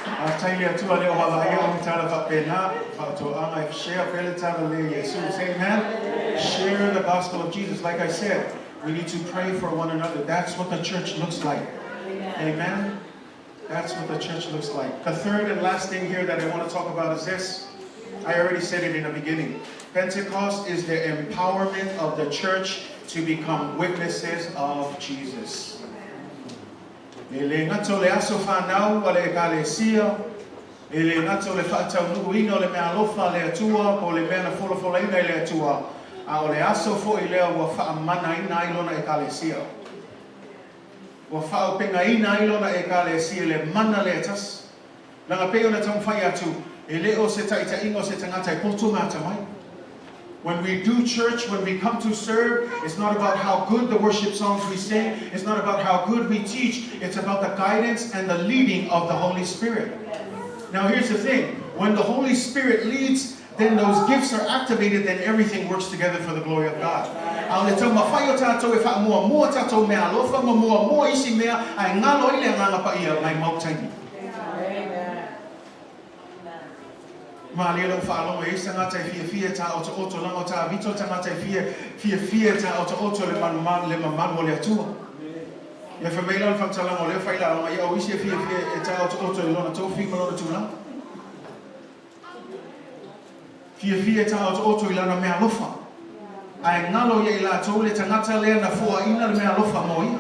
Faafetai le Atua lea o vaavaai au i tala faapena, faatoaga e share pea le tala lea Iesu, say amen. Share the gospel of Jesus. Like I said, we need to pray for one another. That's what the church looks like. Amen. That's what the church looks like. The third and last thing here that I want to talk about is this. I already said it in the beginning. Pentecost is the empowerment of the church to become witnesses of Jesus. E le gata o le aso fanau a le ekalesia, e le gata o le faataunuuina o le meaalofa a le Atua po o le mea na folafolaina e le Atua, a o le aso foi lea ua faamanaina ai lona ekalesia. Ua faaaupegaina ai lona ekalesia i le mana lea e tasi. Leaga pei ona taumafai atu, e le o se taitaiga o se tagata e poto ma atamai. When we do church, when we come to serve, it's not about how good the worship songs we sing, it's not about how good we teach, it's about the guidance and the leading of the Holy Spirit. Now here's the thing, when the Holy Spirit leads, then those gifts are activated, then everything works together for the glory of God. A o le taumafai o tatou e faamuamua tatou meaalofa ma muamua isi mea ae galo ai le Agaga Paia mai mau taimi. Malie lou faalogo e i ai se tagata e fiafia e tāotooto, leaga o Tavita o le tagata e fia, fiafia e tāotooto le malu, le mamalu o le Atua. Ia fai mai la o le faamatalaga o lea failauga, ia o isi e fiafia e tāotooto i lona tofi ma lona tulaga. Fiafia e tāotooto i lana meaalofa. Ae galo ia i latou le tagata lea na foaina le meaalofa mo ia.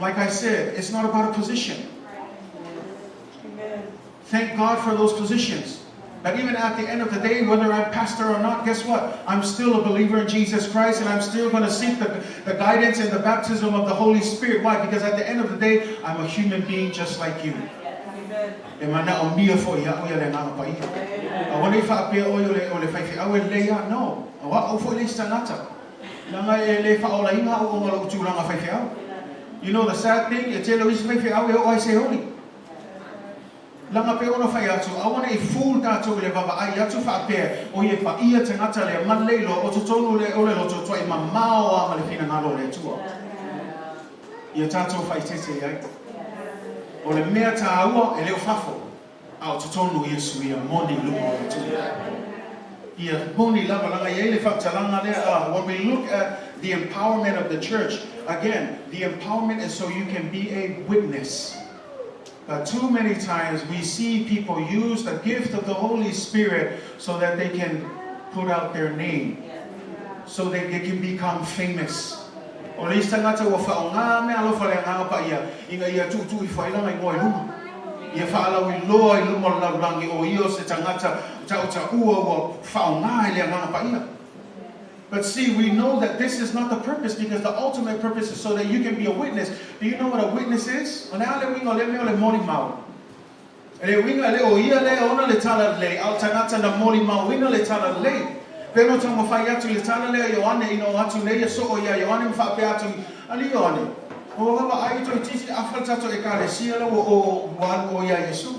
Like I said, it's not about a position. Thank God for those positions. But even at the end of the day, whether I'm pastor or not, guess what? I'm still a believer in Jesus Christ and I'm still going to seek the guidance and the baptism of the Holy Spirit. Why? Because at the end of the day, I'm a human being just like you. E manaomia foi ia au ia le Agaga Paia. Aua nei faapea oe o le, o le faifeau e lelei a. No. O a'u foi le isi tagata. Leaga e le faaolaina au ona o lo'u tulaga faifeau. You know the sad thing, e tele o isi faifeau e oo ai se oli. Leaga pei ona fai atu, aua nei fool tatou i le vaavaai atu faapea, oi e paia tagata lea, ma le iloa o totonu le o le loto tuai mamao a ma le finagalo o le Atua. Ia tatou faaeteete i ai. O le mea taua e le o fafo, a o totonu o Iesu ia moni i luma o le Atua. Ia moni lava, leaga e i ai le faamatalaga lea, when we look at the empowerment of the church, again, the empowerment is so you can be a witness. But too many times we see people use the gift of the Holy Spirit so that they can put out their name, so that they can become famous. O le isi tagata ua faaaoga meaalofa le Agaga Paia ina ia tuutuu ifo ai lana igoa i luma, ia faalauiloa i luma o le lalolagi o ia o se tagata tautaua ua faaaoga i le Agaga Paia. But see, we know that this is not the purpose because the ultimate purpose is so that you can be a witness. Do you know what a witness is? O le a le uiga o lea mea o le molimau? O le uiga e le o ia lea e ona le talalelei, a o tagata na molimauina le talalelei. Pei ona taumafai atu i le tala lea a Ioane ina o atu nei ia soo ia Ioane ma faapea atu, Alii Ioane, ua vaavaai toeitiiti afa le tatou Ekalesia la ua o ua alu o ia Iesu.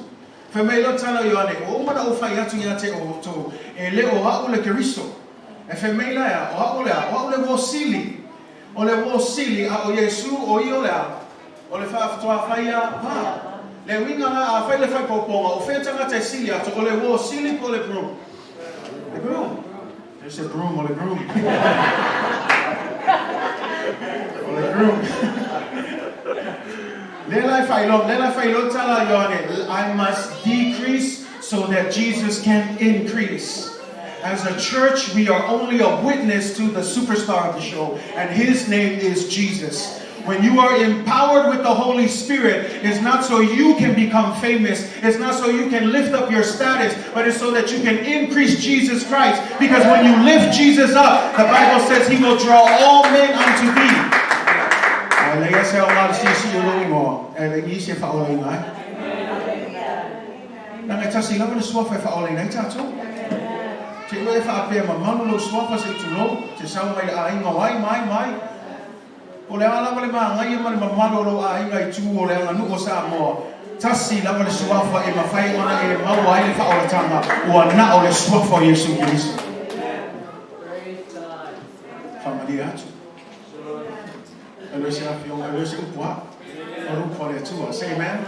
Fai mai loa tala o Ioane, Ua uma ona ou fai atu ia te outou, e le o a'u le Keriso. Ae fai mai la e a, o a'u le a? O a'u le uo sili. O le uo sili, a o Iesu, o ia o le a? O le faafitoafaia va. Le uiga la, a fai le faipaupoga, o fea tagata e sili atu, o le uo sili po o le groom? Le groom. There's a groom, o le groom. O le groom. Lea la e faailoa, lea la e faailoa le tala a Ioane, I must decrease so that Jesus can increase. As a church, we are only a witness to the superstar of the show, and his name is Jesus. When you are empowered with the Holy Spirit, it's not so you can become famous, it's not so you can lift up your status, but it's so that you can increase Jesus Christ. Because when you lift Jesus up, the Bible says he will draw all men unto thee. Ae leai lava se aoga le siisii o lou igoa, ae leai nisi e faaolaina ai. Leaga e tasi lava le suafa e faaolaina ai tatou. Te i oe e faapea mamalu lou suafa se i tulou, te sau mai le aiga o ai ma ai ma ai. O le a lava le manaia ma le mamalu o lou aiga i tu o le aganuu o Samoa, tasi lava le suafa e mafai ona e maua ai le faaolataga, ua na o le suafa o Iesu Keriso. Faamalie atu. E le o se afioga, e le o se upu a'u, o le upu a le Atua. Say amen.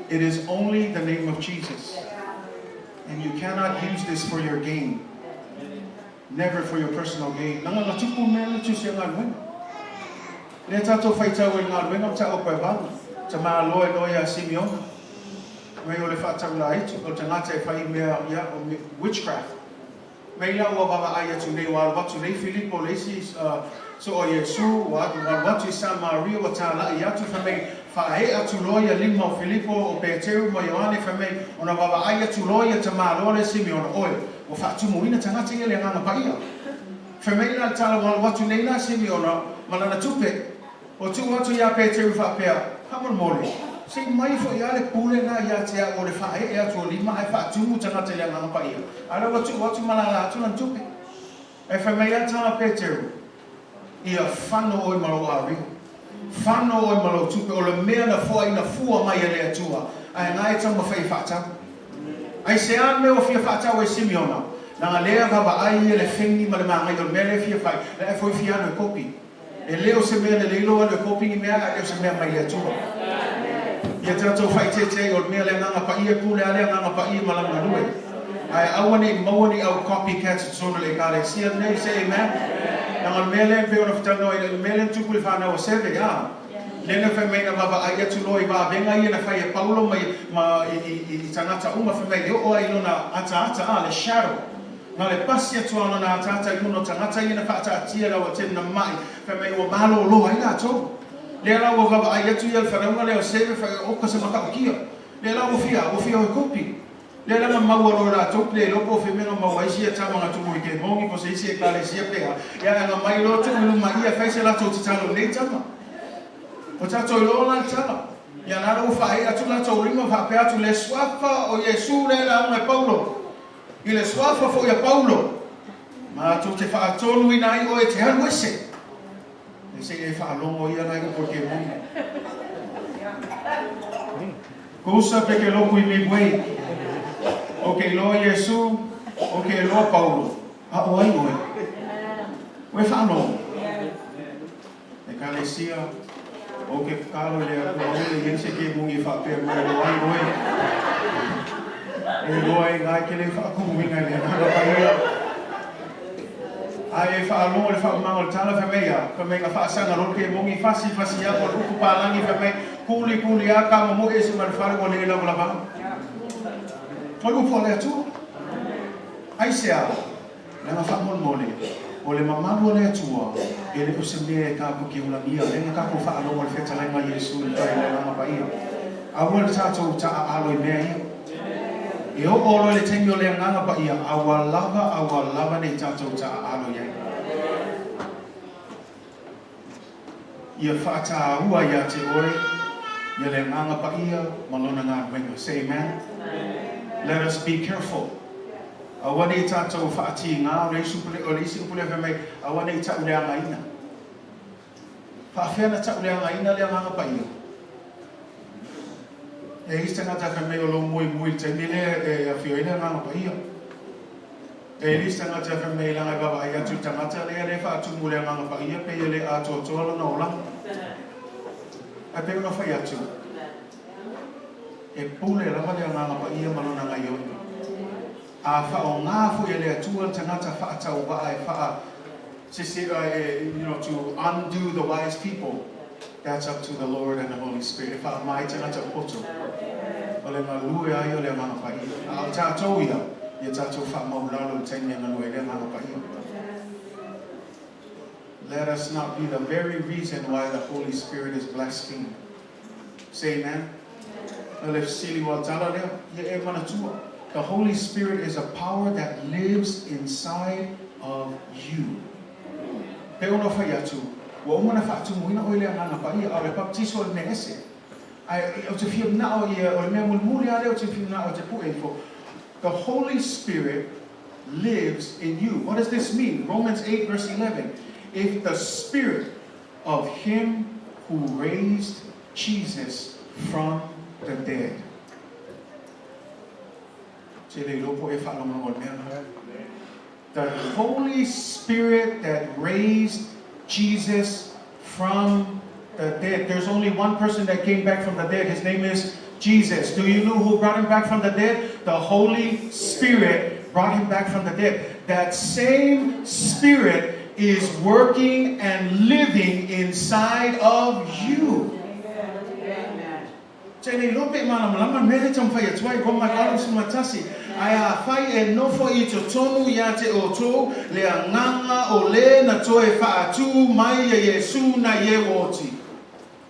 It is only the name of Jesus. And you cannot use this for your gain. Never for your personal gain. Leaga na tupu mea le tusi a galuega. Lea tatou faitau ai i le galuega ma taua paevalu. Tamaloa e loa ia Simeona. Mei o le faataulaitu, o le tagata e fai mea ia, o witchcraft. Mei la ua vaavaai atu nei, ua alu atu nei Filipo le isi soo a Iesu, ua alu atu i Samaria, ua talaʻi atu, fai mai, faaee atu loa ia lima o Filipo, o Peteru ma Ioane, fai mai, ona vaavaai atu loa ia tamaloa lea Simeona, oe, Ua faatumuina tagata ia le Agaga Paia. Fai mai la le tala ua alu atu nei la Simeona ma lana tupe. Ua tuu atu iā Peteru faapea, Faamolemole, se i mai foi lava le pule lena ia te au o le faaee atu o lima ae faatumu tagata i le Agaga Paia. A la ua tuu atu ma lala atu lana tupe. Ae fai mai lava le tala a Peteru, Ia fano oe ma lou ario. Fano oe ma lou tupe, o le mea na foaina fua mai e le Atua, ae na e taumafai e faatau. Aisea le mea ua fia faatau ai Simeona? Leaga lea vaavaai ia le feni ma le magaia o le mea lea e fia fai, la e foi fia alu e kopi. E le o se mea lelei lou alu e kopi ni mea, ae le o se mea mai le Atua. Ia tatou faaeteete ai o le mea le Agaga Paia e pule a le Agaga Paia ma lana galue. Ae aua ne i maua ni au copycats i totonu o le Ekalesia lenei, say amen. Leaga o le mea lea e pei ona fetalanoa ai, o le mea lea na tupu i le fanau a Seve, a. Lea na fai mai na vaavaai atu loa i vavega ia na fai e Paulo ma ma i i i tagata uma fai mai e oo ai i lona ataata, a, le shadow. Na le pasi atu lava o lona ataata i luna o tagata ia na faataatia le aoatetele na mai, fai mai ua malolo ai latou. Lea la ua vaavaai atu ia le fanauga lea o Seve fai oka se matautia. Lea la ua fia, ua fia o e kopi. Lea la na maua loa e latou pe le iloa po o fea mea na maua ai sia tama na tumu i Kemongi po o se isi ekalesia pe a, ia ae na mai loa tuu i luma ia fai se latou tatalo i nei tama. Ua tatou iloa la le tala. Ia la la ua faaee atu latou lima faapea atu le suafa o Iesu lea e lauga e Paulo. I le suafa foi a Paulo, matou te faatonuina ai oe e te alu ese. E se i e faalogo ia nai upu o Kemongi. Kusa pe ke loku i Midway. O ke iloa Iesu, o ke iloa Paulo, a o ai oe? Ua e faalogo? Ekalesia, o ke tatalo i le Atua aua ne i ai se kemongi e faapea mai e loa ai oe. E loa e ina e ke le faatumuina i le Agaga Paia. Ae e faalogo i le faaumaga o le tala fai mai a, fai mai na faasaga loa le kemongi, fasi fasi a, o le upu palagi fai mai, kuli kuli a, ka momoe ese ma le fale ua le lavalava. O le upu a le Atua. Aisea? Leaga faamolemole, o le mamalu o le Atua, e le o se mea e tatou te ulagia, lea na tatou faalogo i le fetalaiga a Iesu i tai i le Agaga Paia. Aua le tatou taaalo i mea ia. E oo loa i le taimi o le Agaga Paia, a ua lava a ua lava nei tatou taaalo i ai. Ia faataua ia te oe ia le Agaga Paia ma Lona galuega. Say amen. Let us be careful. Aua ne i tatou faatiga, o le isi upu, o le isi upu lea fai mai, aua ne i tauleagaina. Faafefea na tauleagaina le Agaga Paia? E i ai se tagata e fai mai o lou muimui i le taimi lea e afio ai le Agaga Paia. E i ai se tagata e fai mai leaga e vaavaai atu i le tagata lea lea e faatumu i le Agaga Paia pei e le atoatoa lona olaga. Ae pei ona fai atu, e pule lava le Agaga Paia ma lona gaioiga. A faaaoga foi e le Atua le tagata faatauvaa e faa sese you know to undo the wise people, that's up to the Lord and the Holy Spirit e faaaoga ai tagata poto. O le galue ai o le Agaga Paia. A o tatou ia, ia tatou faamaulalo i le taimi e galue ai le Agaga Paia. Let us not be the very reason why the Holy Spirit is blasphemed. Say amen. O le fesili ua tala lea, ia e manatua. The Holy Spirit is a power that lives inside of you. Pe ona fai atu, ua uma na faatumuina oe i le Agaga Paia, a o le baptiso o le mea ese. Ae ou te fia manao ia, o le mea mulimuli lava lea ou te fia manao ou te pue ifo. The Holy Spirit lives in you. What does this mean? Romans 8 verse 11. If the Spirit of him who raised Jesus from the dead. The Holy Spirit that raised Jesus from the dead. There's only one person that came back from the dead. His name is Jesus. Do you know who brought him back from the dead? The Holy Spirit brought him back from the dead. That same Spirit is working and living inside of you. Ou te le iloa pe e malamalama le mea lea e taumafai atu ai, Roma 81, Ae afai e nofo i totonu ia te outou le agaga o le na toe faatū mai ia Iesu na i e ua oti.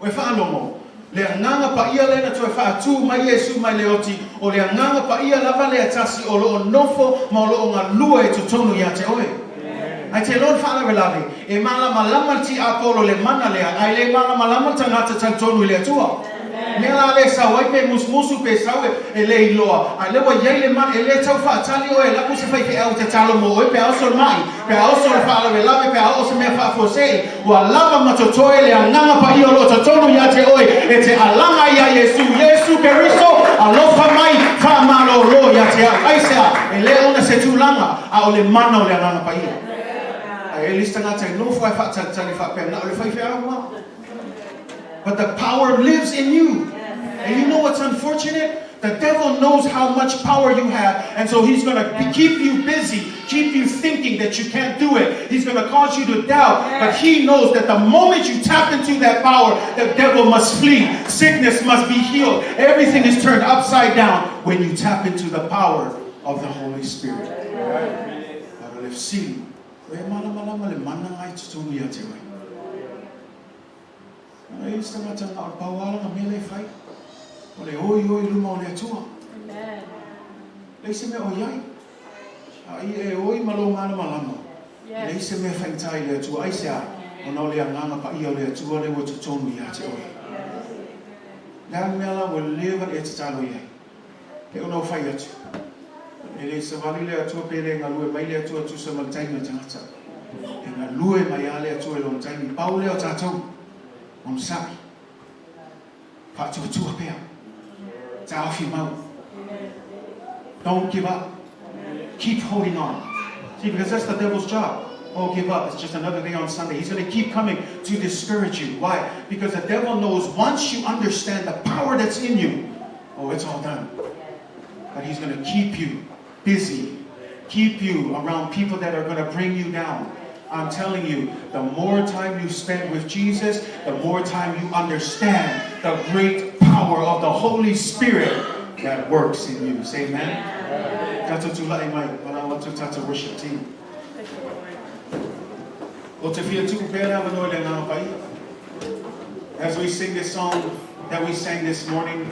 Ua e faalogo, le Agaga Paia lea na toe faatū mai Iesu mai le oti, o le Agaga Paia lava lea tasi o lo o nofo ma o lo o galue i totonu ia te oe. Ae te iloa le faalavelave, e malamalama le tiapolo i le mana lea, ae le malamalama le tagata talitonu i le Atua. Mea la lea e sau ai pe musumusu pe sau e le iloa, a o lea ua i ai le mana, e le tau faatali oe e lapu se faifeau e tatalo mo oe pe a oso le maʻi, pe a oso le faalavelave, pe a oo se mea faafuasei, ua lava ma totoe le Agaga Paia o lo o totonu ia te oe e te alaga ai iā Iesu, Iesu Keriso, alofa mai, faamalōlō ia te au. Aisea? E le ona se tulaga, a o le mana o le Agaga Paia. Ae e le isi tagata e nofo ae faatalitali faapea, na o le faifeau lava. But the power lives in you. And you know what's unfortunate? The devil knows how much power you have, and so he's going to keep you busy, keep you thinking that you can't do it. He's going to cause you to doubt. But he knows that the moment you tap into that power, the devil must flee. Sickness must be healed. Everything is turned upside down when you tap into the power of the Holy Spirit. A o le fesili, ua e malamalama i le mana i totonu ia te oe? E i ai se tagata na o le pau lava lana mea lea e fai, o le oi oe i luma o le Atua. Leai se mea o i ai. A ia e oi ma lou malamalama, leai se mea faigata i le Atua. Aisea? Ona o le Agaga Paia o le Atua lea ua totonu ia te oe. Le a le mea la ua leva ona e tatalo i ai? Pe ona ou fai atu, e le savali le Atua pe le galue mai le Atua tusa ma le taimi o le tagata. E galue mai lava le Atua i lona taimi. Pau lea o tatou, onosai, faatuatua pea, taofi mau. Don't give up. Keep holding on. See, because that's the devil's job. Oh, give up. It's just another day on Sunday. He's going to keep coming to discourage you. Why? Because the devil knows once you understand the power that's in you, oh, it's all done. But he's going to keep you busy, keep you around people that are going to bring you down. I'm telling you, the more time you spend with Jesus, the more time you understand the great power of the Holy Spirit that works in you. Say amen. Tatou tulai mai, valaau atu tatou worship team. O te fia tuu pea le avanoa i le Agaga Paia. As we sing this song that we sang this morning,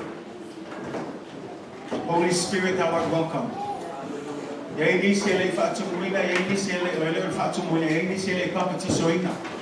Holy Spirit, thou art welcome. E i ai nisi e le i faatumuina, e i ai nisi e le o le faatumuina, e i ai nisi e le i papatisoina.